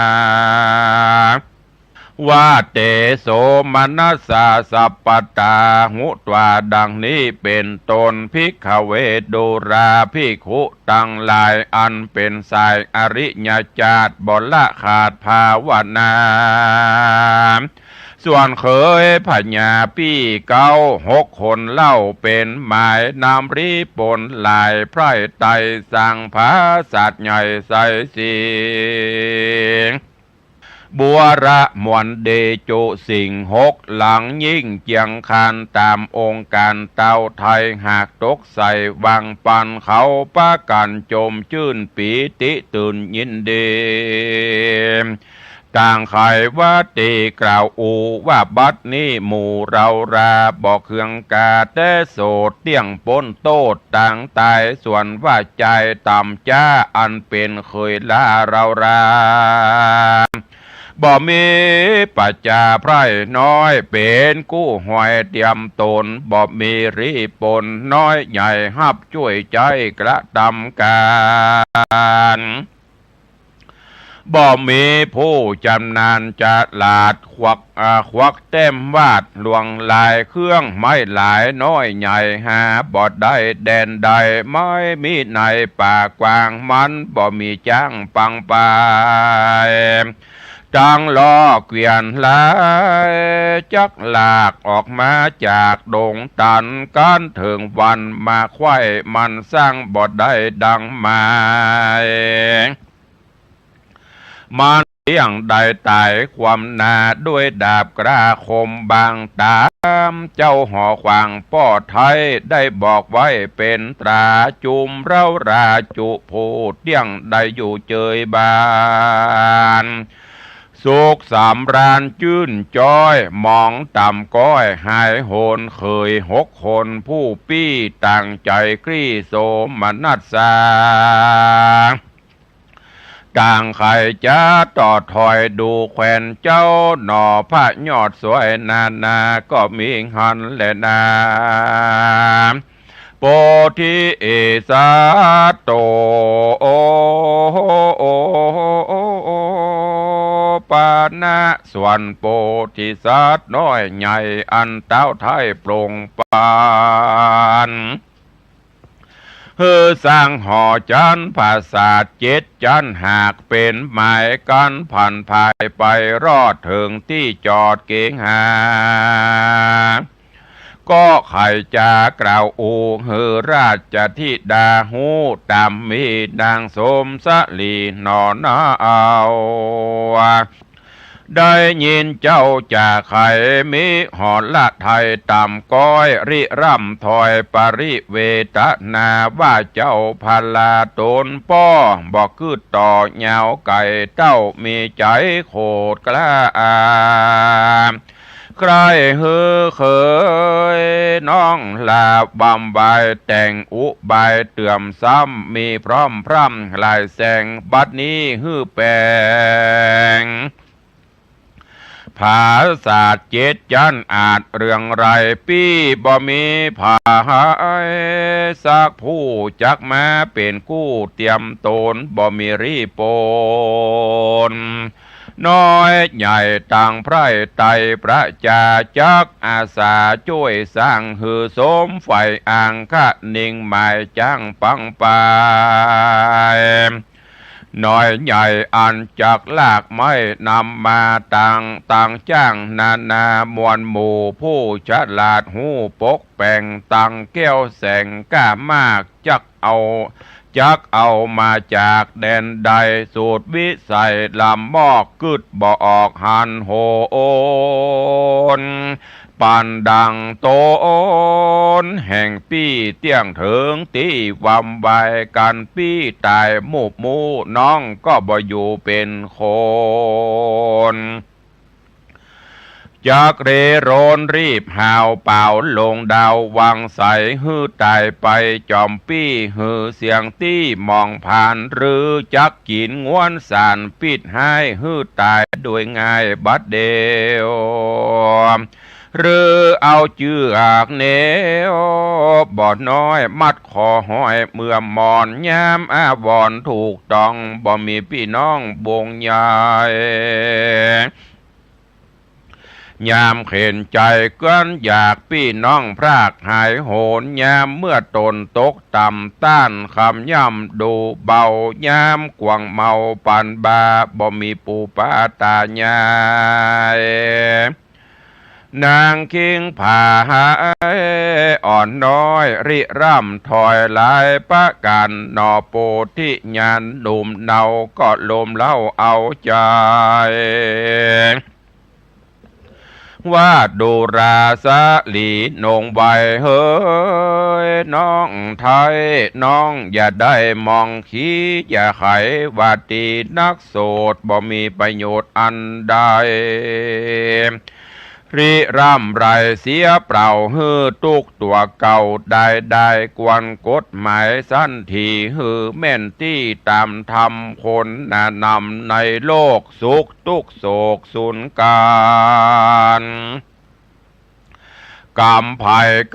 ว่า เตโสมนัสสาสัพพะทา หุตวา ดังนี้เป๋นต้น ภิกขเว ดูราภิกขุตังหลาย อันเป๋นสายอริยจาตรบ่ละขาดภาวนา ส่วนเขยพญาปี้เก๊าหกคนเล่า เป๋นหมายนำริปนหลาย ใผร้ใต้สร้างผาสาทใหญ่ไสสิงห์ บัวระมวลเดจุสิงห์หกหลัง ยิ่งเจียงคานต๋ามองค์ก๋านเต้าไทย หากตกใส่วังปันเขา ปะกั๋นจมจื้นปีติตื่นยินดี ต่างใค่ว่าตี้กล่าวอู้ว่า บัดนี้หมู่เฮาราบ่เคืองกา แต่โสดเตี้ยงป๊นโต้ษตางต๋าย ส่วนว่าจายต่ำจ๊า อันเป๋นเขยลาเฮารา บ่มีปัจจา ใผร้น้อยเป๋นกู้หวยเตียมต๋น บ่มีริปนน้อยใหญ่ฮับจ้วยใจ๊กระตำก๋าน บ่มีผู้จำนาญฉลาด ควัก อ่า ควักแต้มวาดลวงลาย เครื่องไม้หลายน้อยใหญ่หาบ่ได้แดนใด ไม้มีในป่ากว้าง มันบ่มีจ๊างปังไป ตังล้อเกวียนหลายจักรลากออกมาจากดงตัน กั๋นเถิงวันมาไขว้ มันสร้างบ่ได้ดังหมาย มันเตี้ยงได้ต๋ายความหน้า ด้วยดาบกล้าคมบาง ต๋ามเจ้าหอขวางป้อไทย ได้บอกไว้เป๋นต๋รา จุมเฮาราจุผู้เตี้ยงได้อยู่เจยบาน สุขสำราญจื้นจ๊อย หมองต่ำก้อยหายโหน เขยหกคนผู้ปี้ต่างใจ๋กลี้โสมนัสสา ต่างใค่จะต่อถอยดูแควนเจ้า หน่อพระยอดสวยนานา ก็มีหั้นแลนา โพธิสัตว์โต ปานะ ส่วนโพธิสัตว์น้อยใหญ่ อันเต๊าไท้โปร่งปัน หื้อสร้างหอจันทร์ผาสาทเจ็ดจั้น หากเป๋นหมายกั๋น ผันผายไปรอดเถิงตี้จอดเก๋งหา ก็ใค่จะกล่าวอู้ หื้อราชธิดาฮู้ ต๋ามมีนางสมสลีหน่อนาเอา ได้ยินเจ้าจาใค่ มีหรไทยต่ำก้อย ริร่ำถอยปริเวทนา ว่าเจ้าพลาต๋นป้อ บ่กึ๊ดต่อยาวไก๋ เต้ามีใจ๋โขดกล้า ใคร่หื้อเขยน้องลาบำบาย แต่งอุบายเตื้อมซ้ำ มีพร่อมพร่ำหลายแสง บัดนี้หื้อแป๋ง ผาสาทเจ็ดจั้นอาจเรื่องไร ปี้บ่มีผาย สักผู้จักมาเป๋นกู้เตียมต๋น บ่มีรีปน น้อยใหญ่ต่างใผร้ไต้ประจา จักอาสาจ้วยสร้างหื้อสมใฝ่อ้าง คะนิงหมายจ๊างปังไป น้อยใหญ่อันจักลากไม้นำมาตัง ตังจ้างนานามวลหมู่ ผู้ฉลาดฮู้ปกแป๋ง ตังแก้วแสงกล้ามาก จักเอา จักเอามาจากแดนใด สูตรวิสัยล้ำมอก กึ๊ดบ่ออกหันโหน ปานดังต๋นแห่งปี้เตี้ยงเถิงตี้วำไว กั๋นปี้ต๋ายมูบมู่ น้องก็บ่อยู่เป๋นคน จักเร่รนรีบหาวเป๋าลงดาววังใส หื้อต๋ายไปจ๋อมปี้ หื้อเสี้ยงตี้มองผ่าน หรือจักกิ๋นงวนสารปิดฮ้าย หื้อต๋ายโดยง่ายบัดเดี่ยว หรือเอาเจื้อกเหนี่ยว บ่อน้อยมัดคอห้อยเมื่อมอน ยามอาวรณ์ถูกต้อง บ่มีปี้น้องบงใหญ่ ยามเข็ญใจ๋เกื้อนอยากปี้น้องพรากหายโหน ยามเมื่อต๋นตกต่ำต้านคำย่ำดูเบา ยามกวางเมาปันบา บ่มีปู่ป้าต๋ายาย นางคิงผาหายอ่อนน้อย ริร่ำถอยหลายประก๋าน หน่อโปธิญาณหนุ่มเนา ก็ลมเล้าเอาใจ๋ ว่าดูราสะหลีนงไว เฮยน้องไท้ น้องอย่าได้มองขี อย่าไขว่าตี๋นักโสด บ่มีประโยชน์อันใด ริร่ำไรเสียเปล่า หื้อตุ๊กตัวเก่า ได้ได้ควรกฎหมายสันถี หื้อแม่นตี้ต๋ามธรรม คนหน้านำในโลก สุขตุ๊กข์โศกสูญก๋าน ก๋รรมใผ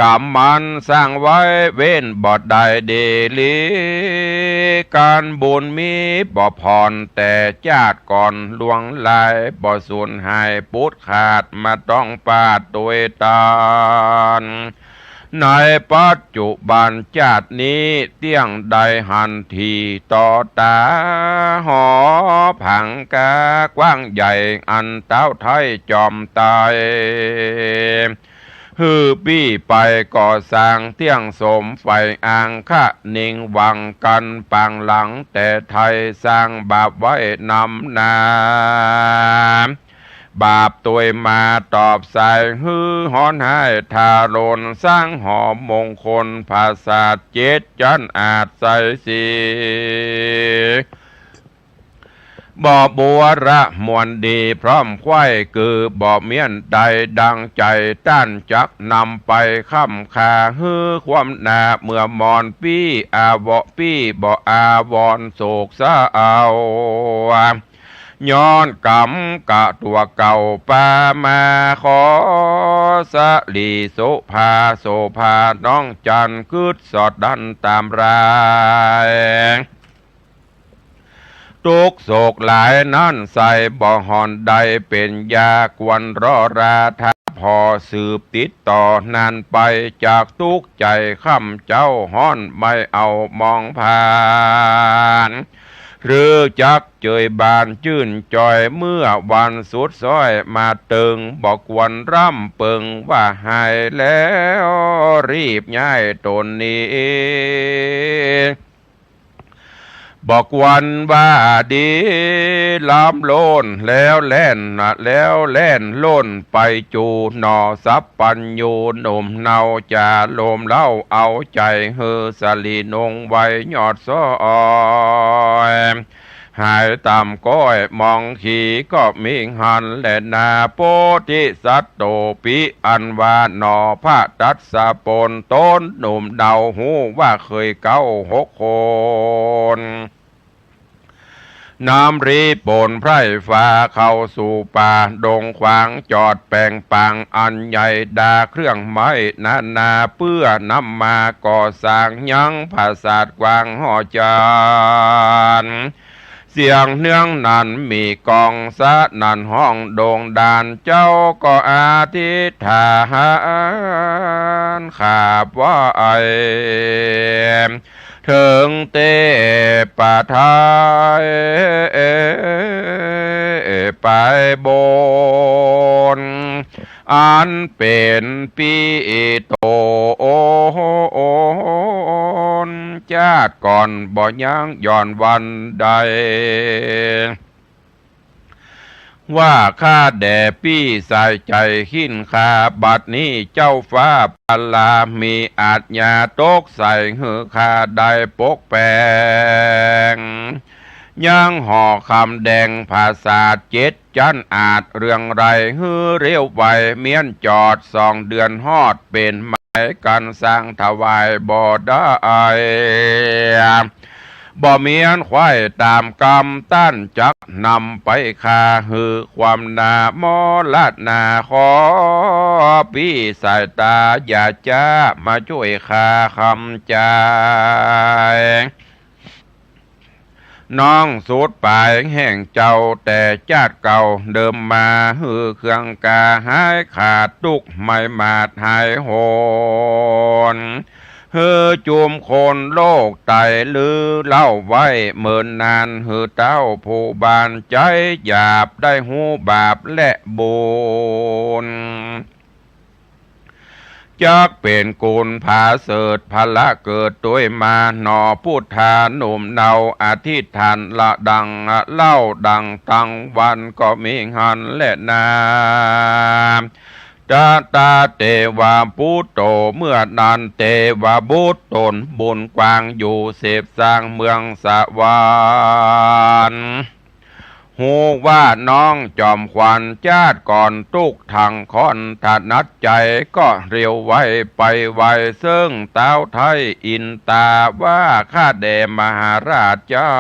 ก๋รรมมันสร้างไว้ เว้นบ่ได้ดีหลี ก๋านบุญมีบ่ผ่อน แต่จาติก่อนล่วงลาย บ่สูญหายปุดขาด มาต้องปาดตวยตาน ในปัจจุบันจาตินี้ เตี้ยงได้หันถี่ต่อต๋า หอผังกากว้างใหญ่ อันเต๊าไท้จอมไต หื้อปี้ไปก่อสร้างเตี้ยงสมใฝ่อ้าง คะเน่งหวังกั๋นปางหลัง แต่ไท้สร้างบาปไว้นำหน้า บาปตวยมาตอบสาย หื้อฮ้อนฮ้ายทารุณ สร้างหอมงคลผาสาทเจ็ดจั๊นอาจใสสี บ่บัวระมวลดีพร้อมไขว้ กือบ่เมี้ยนใดดังใจ๋ ต้านจักนำไปค้ำค่า หื้อความหน้าเมื่อมอนปี้ อาวะปี้บ่อาวรณ์โศกเศร้า ย้อนก๋รรมกะตั๋วเก่าปามา ขอสะหลีโสภา โสภาน้องจันทร์ กึ๊ดสอดดั้นต๋ามราย ตุ๊กข์โศกหลายนั้นใส่ บ่ห่อนได้เป๋นยา ควรร้อราถ้าผ่อ สืบติดต่อนั้นไป จักตุ๊กข์ใจ๋ค้ำเจ๊าฮ้อน ไม่เอามองผ่าน หรือจักเจยบานจื้นจอย เมื่อวันสุดซ้อยมาเติง บ่ควรร่ำเปิงว่าหายแล้ว รีบย้ายต๋นหนี บ่ควรว่าดีล้ำโลน แล้วแล่น แล้วแล่นโลนไปจู๋ หน่อสัพพัญญูหนุ่มเนา จ๋าลมเล้าเอาใจ๋ หื้อสะหลีนงไวยอดซ้อย หายต๋ามก้อยมองขี ก็มีหันแลนา โพธิสัตโตปิ อันว่าหน่อพระตัสสะปน ต๋นหนุ่มเนาฮู้ว่าเกยเก๊าหกคน นำรีปนไพร่ฟ้าเข้าสู่ป่าดงขวาง จอดแป๋งปางอันใหญ่ ดาเครื่องไม้นานา เปื้อนำมาก่อสร้างยังผาสาทกว้างหอจันทร์ เสียงเนืองนั้นมีก้องสนั่นฮ้องโด่งดาน เจ้าก็อธิษฐานขาบไหว้ เถิงเตปะไทยไปบน อันเป๋นปี้โตน จาติก่อนบ่ยังย่อนวันใด ว่าข้าแด่ปี้สายใจ๋ขิ้นข้า บัดนี้เจ้าฟ้าพระรามีอาชญาตกใส่ หื้อข้าได้ปกแป๋ง ยังห่อคำแดงผาสาทเจ็ดจั๊นอาจ เรื่องใดหื้อเร็วไว เมี้ยนจอดสองเดือนฮอด เป๋นหมายกั๋นสร้างถวายบ่ได้ บ่เมี้ยนใคว่ต๋ามกำ ต้านจักนำไปฆ่า หื้อความหนามรณา ขอปี้สายต๋าอย่าจ๊า มาจ้วยข้าคำจาย น้องสูดป๋ายแห่งเจ้าแต่จาติเก่า เดิมมาหื้อเคืองก๋า หายขาดตุ๊กข์ไหม้หมาดหายโหน หื้อจุมคนโลกไตลือเล่าไว้เมินนาน หื้อเต้าผู้บ้านใจ๋หยาบ ได้ฮู้บาปและบุญ จักเป๋นกุลผาเสริฐ ผละเกิดตวยมา หน่อปุทธาหนุ่มเนา อธิษฐานละดังเล่าดังตังวัน ก็มีหั้นแลนา ตะตาเตวะปุตโต เมื่อนั้นเตวะบุตรต๋นบุญกว้างอยู่ เสพสร้างเมืองสวรรค์ ฮู้ว่าน้องจอมขวัญจาติก่อนตุ๊กข์ถังข้อน ถนัดใจ๋ก็เร็วไวไปไว เซิ่งต๊าวไท้อินตา ว่าข้าแด่มหาราชเจ้า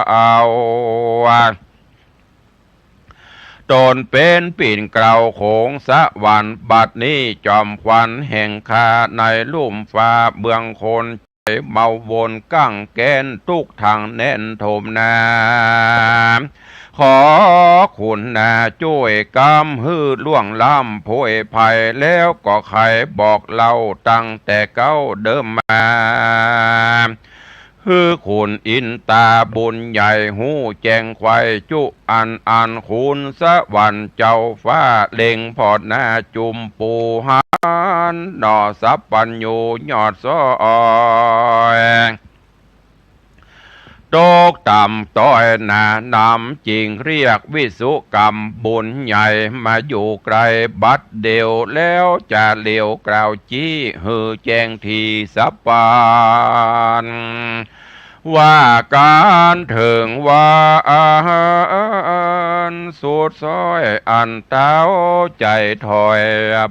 ต๋นเป๋นปิ่นเกล้าโขงสวรรค์ บัดนี้จอมขวัญแห่งข้า ในลุ่มฟ้าเมืองคน เมาวนกังแก้นตุ๊กข์ถังแน่นโถมนา ขอขุนนาจ้วยกำ หื้อล่วงล้ำโผยภัย แล้วก็ใค่บอกเล่าตั้งแต่เก๊าเดิมมา หื้อขุนอินตาบุญใหญ่ ฮู้แจ้งใคว่จุอันอัน ขุนสวรรค์เจ้าฟ้าเล็งผ่อหน้าจุมปูหัน หน่อสัพพัญญูยอดซ้อย ตกต่ำต้อยหนานำ จึงเรียกวิสุกรรมบุญใหญ่ มาอยู่ใก้บัดเดี่ยว แล้วจะเลียวกล่าวจี้ หื้อแจ้งทีสัพพัน ว่าก๋านเถิงว่าอันสุดซ้อย อันเต้าใจ๋ถอย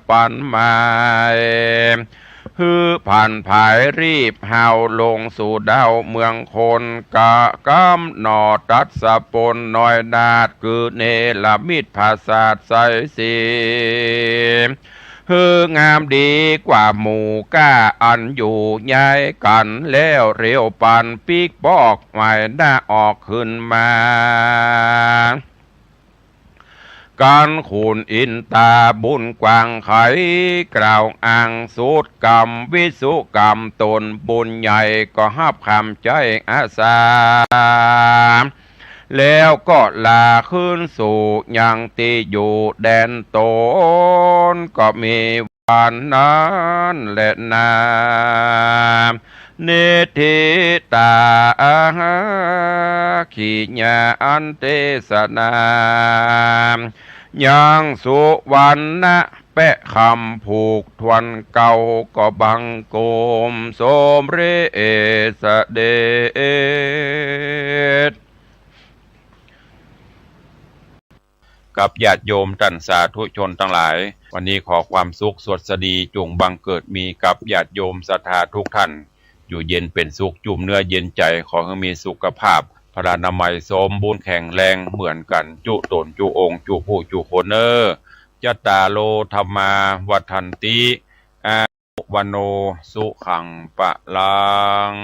ปันหมาย หื้อผันผายรีบฮาวลงสู่เด้าเมืองคน กะกำหน่อตัดสะปนน้อยนาฏ คือเนรมิตผาสาทใสศรี หื้องามดีกว่าหมู่ก้า อันอยู่ย้ายกั๋นแล้ว เร็วปันปิ๊กปอกหมายหน้าออกขึ้นมา กั๋นขุนอินตาบุญกว้างไข กล่าวอ้างสุดกำวิสุกรรมต๋นบุญใหญ่ ก็ฮับคำใจ๊อาสา แล้วก็ลาคืนสู่ยังตี้อยู่แดนต๋น ก็มีวันนั้นแลนา นิทธิตาอาหาขิญาอันเตสนา ยังสุวรรณะแปะคำผูกทวนเก่า ก็บังคมสมเร็จเสด็จ กับญาติโยมต้านสาธุชนตังหลาย วันนี้ขอความสุขสวัสดีจุ่งบังเกิดมีกับญาติโยมศรัทธาทุกท่าน อยู่เย็นเป๋นสุข จุ่มเนื้อเย็นใจ๋ ขอหื้อมีสุขภาพพลานามัยสมบูรณ์แข็งแรงเหมือนกั๋นจุ๊ต๋นจุ๊องค์จุ๊ผู้จุ๊คนเน่อ จัตตาโร ธัมมา วัฑฒันติ อายุ วัณโณ สุขัง พลัง